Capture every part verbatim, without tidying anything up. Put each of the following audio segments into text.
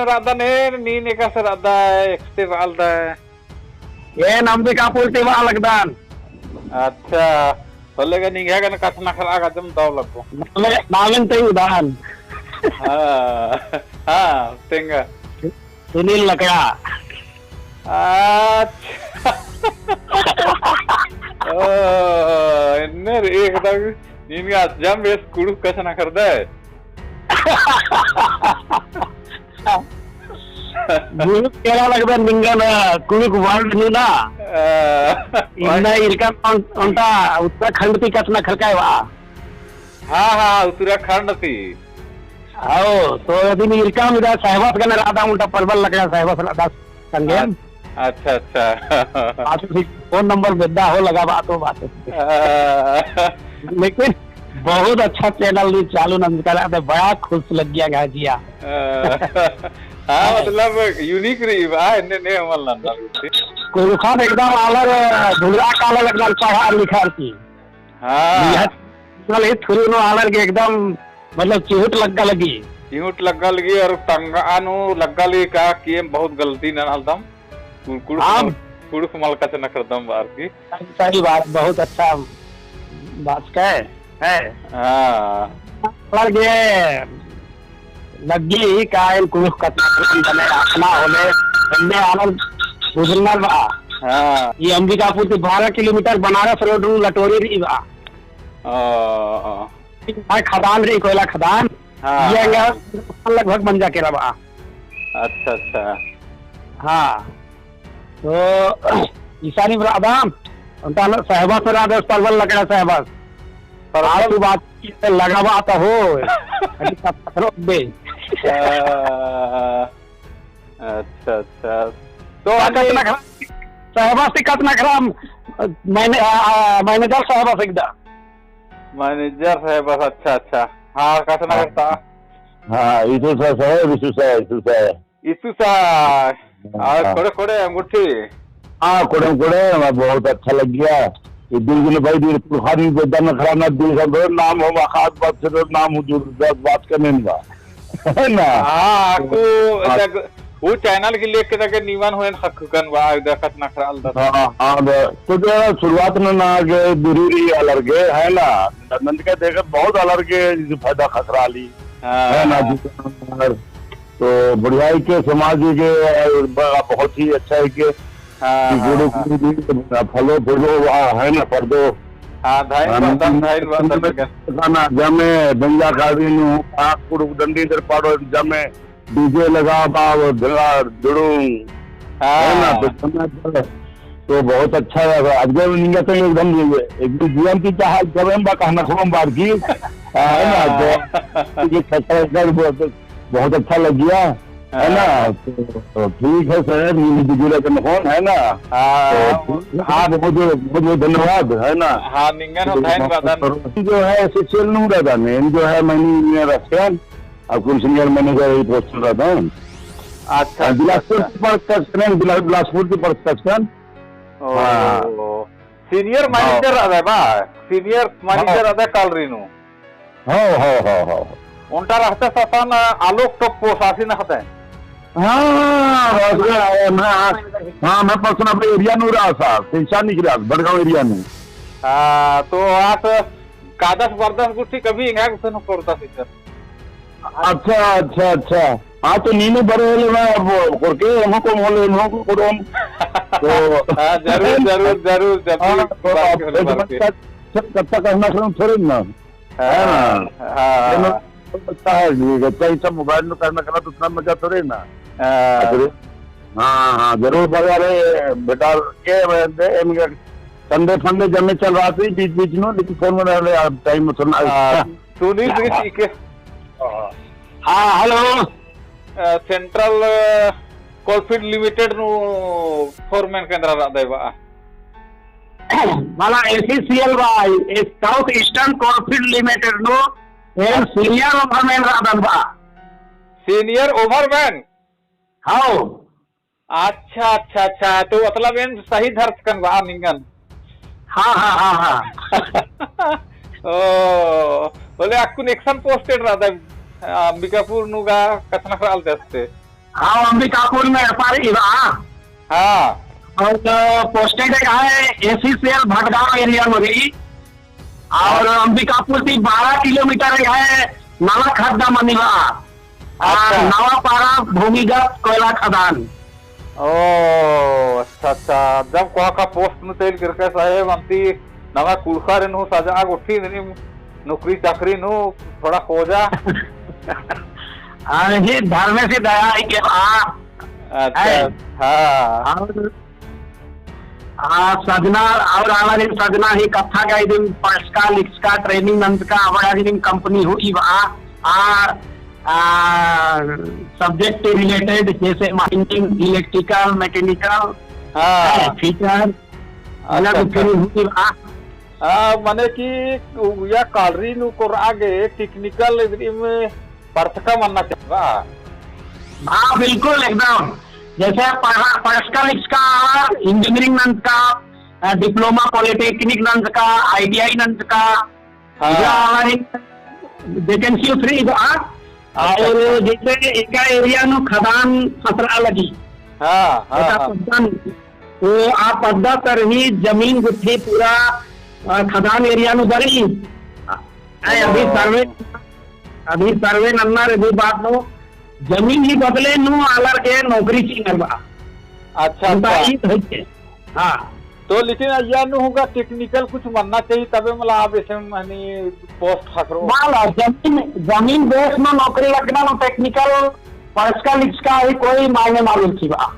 रअदन, एन नीन एकासे रअदय, एकसे बआलदय। एन अंबिकापुर ती बआ लगदन। अच्छा, होले गा निंग्है गने कछनखरआ गा जम दव लगो। नामे, नामेन तई उदान। हाँ, हाँ, तेंगा। सुनील लकड़ा। अच्छा। ओ, एन्ने रे, एकदम नीन गा जम बेस कुँड़ुख़ कछनखरदय। गुरु केरा लगदन निंगन, कुँड़ुख़ world नू ना। आ, इन्ना इरका ओन-, ओन्टा उत्तराखंड ती कछनखरकय बआ। हाँ, हाँ, उत्तराखंड ती। हाँ, तो अदिन इरका इदा सहबास गने रअदम, ओन्टा परबल लकड़ा सहबास रअदस संगेम। अच्छा, अच्छा। आज भी फोन नंबर बेद्दा हो लगा बात हो बात। आ। लेकिन बहुत अच्छा channel भी चालू नंजका रअदय, बड़ा खुश लग्गिया गा जिया। आ। हाँ, मतलब unique रई बआ, एन्ने ने मल नंदन। कुँड़ुख़न एकदम आलर, धुरा काला लगनर पढ़ार लिखार की। हाँ। बिहार चल ही थुरी नू आलर गे एकदम, मतलब, चिहुट लग्गा लगी। चिहुट लग्गा लगी और तंगआ नू लग्गा लगी का कि एम बहुत गलती ननालदम। कुँड़ुख़, कुँड़ुख़ हाँ। मल, कुँड़ुख़ मल कछनखरदम बअर की। सही बात, बहुत अच्छा बात कहे है। हाँ। आलर गे लग्गी का एन कुँड़ुख़ कछनखरदम बने अपना होले, एन्ने आलर गुजरनर बआ। हाँ। ई अंबिकापुर ती बारह किलोमीटर बनारस road नू लटोरी रई बआ। ओ, ओ। भाई खदान रई, कोयला खदान। हाँ, ये हाँ। लगभग मंजा केरा बआ। अच्छा, अच्छा। हाँ। तो इसानी बरआ दम, ओन्टा सहबास रअदस, परबल लकड़ा सहबास। परबल। आलू बात लगा बआ तो हो। अभी सब पत्थरों दे। आ, अच्छा, अच्छा। तो का अन्ने कछनखरआ, सहबास ती कछनखरआ, मैंने, आ, आ, manager सहबास एकदम। Manager सहबास, अच्छा, अच्छा। हाँ, कछनखरआ। हाँ, ईसु सा, सा, ईसु सा, ईसु सा। ईसु सा। हाँ, आ, हाँ। कोड़े, कोड़े, अंगूठी। हाँ, कोड़े, कोड़े, बहुत अच्छा लग्गिया। ये दिल गुल भाई, दिल पुरखानी बेद्दा नखरा ना, दिल का दो नाम हो, आखात बात से दो नाम हो, जुड़ बात, बात करने बा। है ना? हाँ, आकु हाँ। तक, वो channel के लेके तक नीमन होएन ख़क्खकन बा, इदा कछनखरआ लगदत। हाँ, हाँ, बा। तो जो है, शुरुआत में ना गे, दूरी रई आलर गे, है ना? नंद का देखा, बहुत आलर गे फायदा ख़क्खराली, हाँ, है ना? हाँ। जी, तो बढ़िया है कि समाज के, ब-, बहुत ही अच्छा है कि हाँ, कि हाँ, गुरु हाँ। गुरु फलो फलो, आ, है ना, पर्दो। हाँ, धाइन हाँ, बा, दम धाइन बा, दम बा। गाना जमे, बेंजा काड़ी नू, आँख कुड़ुक डंडी दर पाड़ो जमे, DJ लगा बा, वो ढेला दुड़ुंग। हाँ। है ना, तो समय पर, तो बहुत अच्छा है। अब जब निंगा तो एकदम, एकदम जीवन की चाह, जब हम बा कहना खोम बार की, है ना, तो हाँ। ये खतरा कर बहुत बहुत अच्छा लग्गिया, है ना? हाँ। तो, तो ठीक है सर, नीन बिजुला जन होन, है ना? हाँ, तो ठीक है, हाँ। बहुत, बहुत, बहुत धन्यवाद, है ना? हाँ, निंगन हो तो धाइन बा दन। जो है, ऐसे चेल नू रअदन, जो है, मैंने इन्हें रखेन, अब कुल senior manager ही post रअदन। अच्छा, हाँ, अच्छा, बिलासपुर अच्छा। की पढ़त कछकन, बिला-, बिलासपुर की पढ़त कछकन। ओ, हाँ। Senior हाँ। Manager रअदय बा, senior manager हाँ। रअदय कालरी नू। हाँ, हाँ, हाँ, हाँ। ओन्टा रहते ससन आलोक टोप्पो सासी नखते। हाँ, हाँ, हाँ, हाँ, हाँ, मैं पसना पे area नू रहा सा, पेशा निकला, भड़गांव area नू। हाँ, तो आस कादस बरदस गुट्ठी कभी एंगा गुसन करता सिस्टर। अच्छा, अच्छा, अच्छा। हाँ, तो नीनू बरे होले ना, अब करके एमहू को मोले, एमहू को करोम। तो हाँ, जरूर, जरूर, जरूर, जब भी हाँ, तो बात आप के होले एक बार बार के। का, कत्ता कहना सुन थोड़े ना। है ना? हाँ, हाँ, हाँ। तो अच्छा है, ये अच्छा, ये सब mobile में करना, करना तो उतना मजा थोड़े ना। हाँ। अरे, हाँ, हाँ, जरूर बजा रे, बेटा, के, के, एम, Sunday फंडे जमे चल रहा थी बीच बीच में, लेकिन phone में रह ले यार, time में सुनना। हाँ, सुनील जी, ठीक है। हाँ, hello। अ, Central, अ, Coalfield Limited नू foreman केंद्र रअदय बा। मला SECL बा, South Eastern Coalfield Limited नू, एम हाँ। Senior overman रअदन बा। Senior overman? हाँ। अच्छा, अच्छा, अच्छा। तो मतलब एन सही धरचकन बा निंगन। हाँ, हाँ, हाँ, हाँ। ओ, बोले अक्कुन एकसन posted रअदय, आ, अंबिकापुर नू गा कछनखरआ लगदय। हाँ, अंबिकापुर में एड़पा रई बा। हाँ। और, अ, posted है एसीसीएल भटगांव area में रई। और हाँ। अंबिकापुर ती बारह किलोमीटर है, नलख हद्दा मनी बा। आ, अच्छा। नवापारा भूमिगत कोयला खदान। ओ, अच्छा, अच्छा। जब कोहा का post नू तेल किरका साहेब, अन्ती नवा कुँड़ुख़ारिन हूँ सजा गुट्ठी, ननी नौकरी चाकरी नू थोड़ा खोजा। हाँ, ही धर्मेस ही दया ही के बा। अच्छा, है। हाँ। और हाँ, सजना, और आलारिन सजना ही कत्था गा इदिन पढ़चका, लिखचका, training नंजका, अबड़ा इदिन company होई बा, आ, आ, subject related, जैसे mining, electrical, mechanical, हाँ। है, fitter, अच्छा, इन्ना अच्छा। Training होई बा। हाँ, मने कि या कालरी नू कोरआ गे technical इदिन पढ़चका मन्ना चाहिए बा। हाँ, बिल्कुल, एकदम। जैसे पढ़ा, पढ़चका लिखचका, engineering नंजका, अ, diploma polytechnic नंजका, आईटीआई नंजका, हाँ। इजा हमारी vacancy free बा। अच्छा, और अच्छा। जैसे एका area नू खदान खतरा लगी। हाँ, हाँ, एका हाँ। पद्दा नू, तो आ पद्दा तरही जमीन गुट्ठी पूरा, अ, खदान area नू बरई। अ, अभी ओ। Survey अभी survey नन्नर, अभी बाद नू जमीन ही बदले नू आलर गे नौकरी चिअनर बा। अच्छा, उनका अच्छा। ई होइके। हाँ। तो लेकिन अइय्या नू हूँ गा technical कुछ मन्ना चाहिए, तबे मला आप ऐसे मनी post ख़क्खरओ। मला जमीन, जमीन base नू नौकरी लगना नू technical पढ़चका लिखचका ही कोई मायने ना मिलती बा।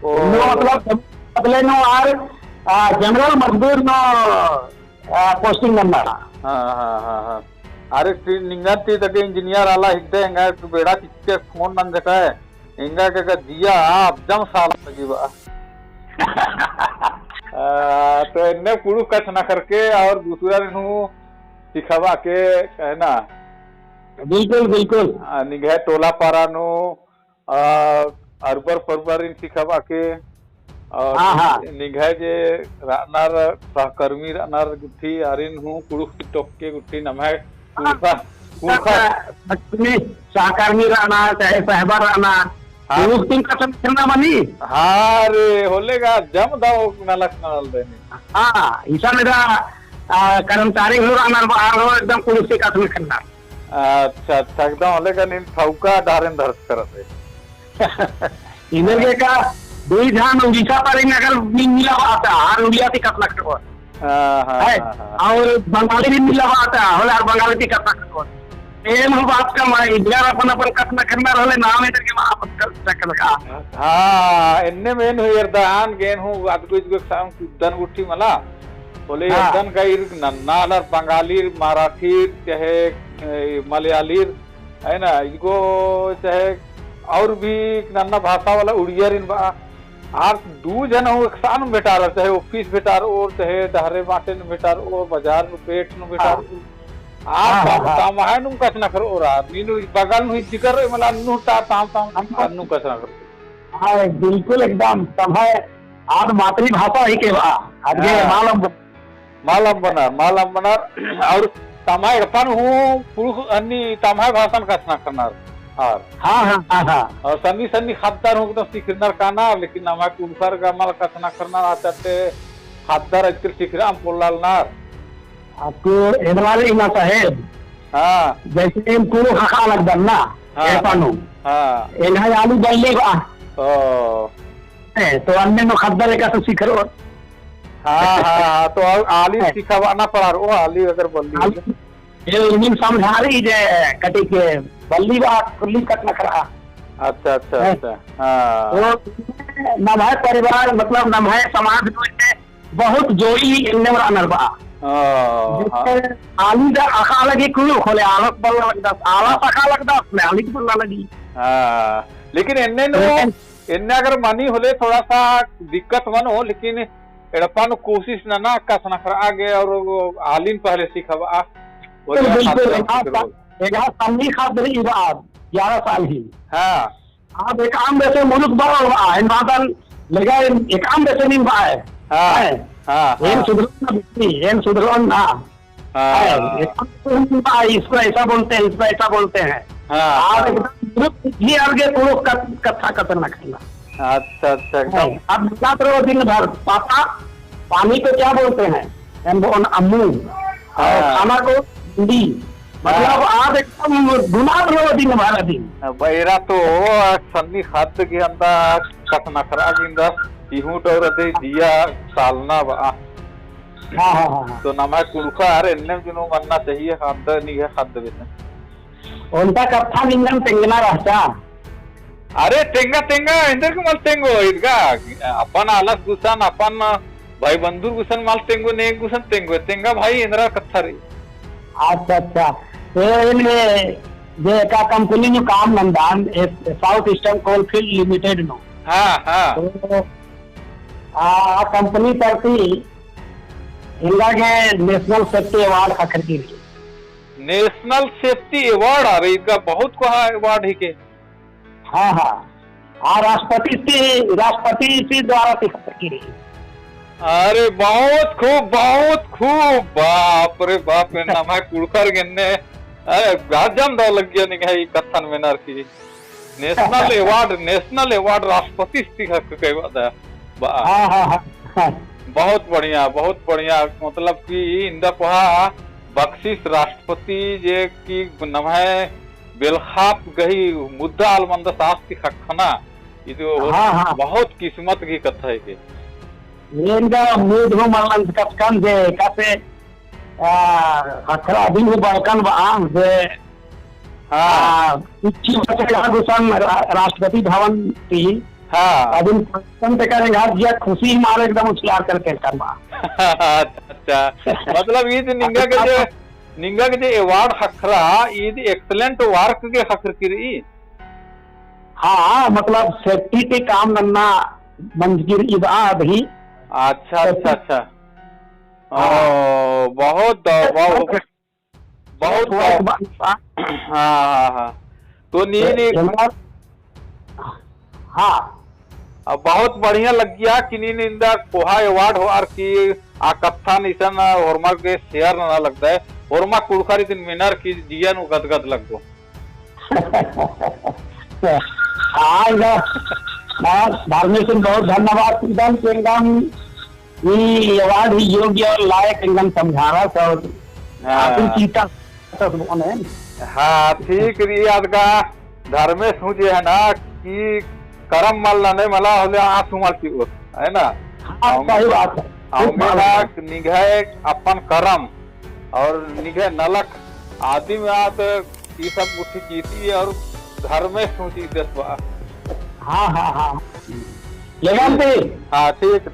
ओ। नू मतलब बदले नू आर, आ, general मजदूर नू आ, posting नन्ना। हाँ, हाँ, हाँ, हाँ। अरे, ती-, निंगन ती तके engineer आला हिकदय, एंगा बेड़ा चिच्चका phone नंजकय, एंगा के का जिया, आ, अब जम साला लगी बा। आ, तो एन्ने कुँड़ुख़ कछनखरके और दूसरारिन हूँ सिखाबआ के, है ना? बिल्कुल, बिल्कुल। आ, निंग्है टोला पारा नू आ, अरबर परबरिन सिखाबआ के, और हाँ, हाँ। निंग्है जे रअनर, सहकर्मी रअनर गुट्ठी, आरिन हूँ कुँड़ुख़ ती टोक्के गुट्ठी नम्है हाँ। कुँड़ुख़ा, कुँड़ुख़ा। सहकर्मी, सहकर्मी रअनर, चाहे सहबर रअनर, हाँ। कुँड़ुख़ ती कछनखरना मनी। हाँ रे, होले गा, जम दव नलख नलख देनी। हाँ, इसन गा, आ, कर्मचारी हूँ रअनर बा, आर हूँ एकदम कुँड़ुख़ ती कछनखरना। अच्छा, अच्छा, एकदम होले का नीन ठौका डहरेन धरत करत है। इधर के का दुई झन उड़ीसा पारिन अगर नीन मिलाबआ ता, आर उड़िया ती कछनखरओर। हाँ, हाँ, है? हाँ, हाँ। और बंगाली नीन मिलाबआ ता, होले आर बंगाली ती कछनखरओर। एम हूँ बात का माई, इधर अपन अपन कछनखरना रहले नाम इधर के माँ अपन कछनखरना का। हाँ, एन्ने में हूँ एरदन, गेन हूँ अदगो इदगो साम कुद्दन गुट्ठी मला। होले हाँ। एरदन का ईर नन्ना आलर बंगालीर, मराठीर, चाहे, ए, मलयालीर, है ना, इनको चाहे और भी नन्ना भाषा वाला उड़ियारिन बा। आर दू झन हूँ एकसानुम भेटारर, चाहे office भेटारओर, चाहे डहरे बाटे नू भेटारओर, बाजार नू पेट नू भेटारओर। हाँ। आर हाँ, हाँ, हाँ। तम्है नुम कछनखरओर आर, नीन बगल नू ही जिकर रई, मला अन्नु ता ताम ताम अन्नु। अन्नु कछनखरओर। हाँ, बिल्कुल एकदम, तम्है आद मातृभाषा ही के बा, आद के हाँ। मालम ब-, मालम बअनर, मालम बअनर, और तम्है एड़पन हूँ कुँड़ुख़ अन्नी तम्है भाषान कछनखरनर आर। हाँ, हाँ, हाँ, हाँ। और सन्नी सन्नी ख़द्दर हूँ एकदम सिखरनर कानर, लेकिन नम्है कुँड़ुख़र गा मल कछनखरनर, आचर ते ख़द्दर अजकल सिखरआ पोल्लालनर। अक्कु एदवारी ना साहेब। हाँ। जैसे एम कुँड़ुख़ अख़आ लगदन ना, हाँ, एड़पा नू। हाँ। एंग्है आली बल्ली बा। ओ। ए, तो अन्ने नू ख़द्दर एकासे सिखरओर। हाँ, हाँ, हाँ, तो आ-, आली है। सिखाबअना पड़ारओ, आली अगर बल्ली आली, ये उर्मिन समझारी जे कटी के बल्ली बा, कुल्ली कछनखरआ। अच्छा, अच्छा, है। अच्छा, हाँ। तो नम्है परिवार, मतलब नम्है समाज में बहुत जोड़ी एन्ने रअनर बा। ओ, हाँ। जैसे आली दा अख़आ लगी कुँड़ुख़ होले आलस बल्ला लगदस, आलस अख़आ लगदस ने आली बल्ला लगी। हाँ, लेकिन एन्ने नू, लेकिन एन्ने अगर मनी होले थोड़ा सा दिक्कत मनो, लेकिन एड़पा नू कोशिश नना कछनखरआ गे और आलिन पहले सिखाबआ। बिल्कुल, बिल्कुल। एका सन्नी ख़द्द रई बा, ग्यारह साल ही। हाँ। आद एकअम बेसे मुलुक बरओर बआ, एन बादन लेगा एन एकअम बेसे नीन बआ है। हाँ, है। हाँ, एन हाँ। सुधरओन ना बेटी, एन सुधरओन ना। हाँ। है, एकअम बेसे नीन बआ, इसको ऐसा बोलते हैं, इसको ऐसा बोलते हैं। हाँ, आद हाँ। एकदम बिल्कुल ही अलगे कुँड़ुख़ कत-, कत्था कत्थन नखरना। अच्छा, अच्छा, एकदम। हाँ, अब नंगात रओ दिन भर, पापा, पानी को क्या बोलते हैं? एम बोन अम्मू। और हाँ। खाना को भिंडी। मतलब, हाँ। आद एकदम गुनात रओ दिन भर दिन। बहिरा तो सन्नी ख़द्द गही अन्दा कत्था नखरआ गे इन्दा, इहूँ डौर दे जिया सालना बआ। हाँ, हाँ, हाँ, हाँ। तो नम्है कुँड़ुख़र एन्नेम जुनू मन्ना चाहिए, ख़द्द निंग्है ख़द्द बेद्दन। ओन्टा कत्था निंगन तेंगना रहचा। अरे तेंगा, तेंगा, एन्देरगे मल तेंगो, इदगा अपन आलस गुसन, अपन भाई बंधुर गुसन मल तेंगो, नेग गुसन तेंगो, तेंगा भाई एन्दरा कत्था रई। अच्छा, अच्छा। तो एन जे एका company नू काम नंदन, ए, South Eastern Coalfield Limited नू। हाँ, हाँ। तो आ, आ company तरती एंगा गे National Safety Award ख़क्खरकी रई। National Safety Award, अरे इदगा बहुत कोहा award हिके। हाँ, हाँ। आ राष्ट्रपति ती, राष्ट्रपति ती द्वारा ती ख़क्खरकी रई। अरे बहुत खूब, बहुत खूब। बाप रे बाप, नम्है कुँड़ुख़र गे एन्ने, अरे गजब दव लग्गिया निंग्है ई कत्थन मेनर की। National Award, National Award राष्ट्रपति ती ख़क्खरकी बअदय बआ। हाँ, हाँ, हाँ, हाँ। बहुत बढ़िया, बहुत बढ़िया। मतलब कि इन्दा कोहा बख्शिश राष्ट्रपति जे कि नम्है बेलख़ाप गही मुद्दा आल मन्दस आस ती ख़क्खना, इदो हाँ, हाँ। बहुत किस्मत गही कत्था हिके। एंगा उम्मीद हूँ मल नंजकन जे एकासे आ, ख़क्खरा अदिन हूँ बरकन बआ, जे, हाँ। आ, इक्की बरचका गुसन रा-, राष्ट्रपति भवन ती। हाँ। अदिन बरकन ते करेंगे, आज जिया खुशी मारे एकदम उछलार करके कन बआ। अच्छा, अच्छा। मतलब, ईद निंगा गे जे, निंगा गे जे award ख़क्खरा, ईद excellent work गे ख़क्खरकी रई। हाँ, मतलब, safety ती काम नन्ना मंजकी रई ईद आ अदही। अच्छा, अच्छा, safety। अच्छा। हाँ। ओ, बहुत, बहुत, बहुत, बहुत, हाँ, हाँ, हाँ। तो नी, ए, नी। एमन, हाँ। अब बहुत बढ़िया लग्गिया कि नीन इन्दा कोहा award होअर की आ कत्थन इसन होरमा गे share नना लगदय। होरमा कुँड़ुख़र इदिन मेनर की जिया नू गदगद लग्गो। हाँ, इदा, हाँ, धर्मेसन बहुत धन्यवाद चिअदन कि एकदम ई award ही योग्य और लायक एकदम समझारस और हाँ। आखिर चीता तस बोने। हाँ, ठीक रई अदगा धर्मेस हूँ जे है ना कि करम मल नने मला होले आस हूँ मल चिओस, है ना? हाँ, सही बात है। अउंगे ना निंग्है अपन करम और निंग्है नलख आदिम आद ई सब गुट्ठी कीती और धर्मेस हूँ चिअदस बआ। हाँ, हाँ, हाँ। लेकिन भी हाँ, ठीक।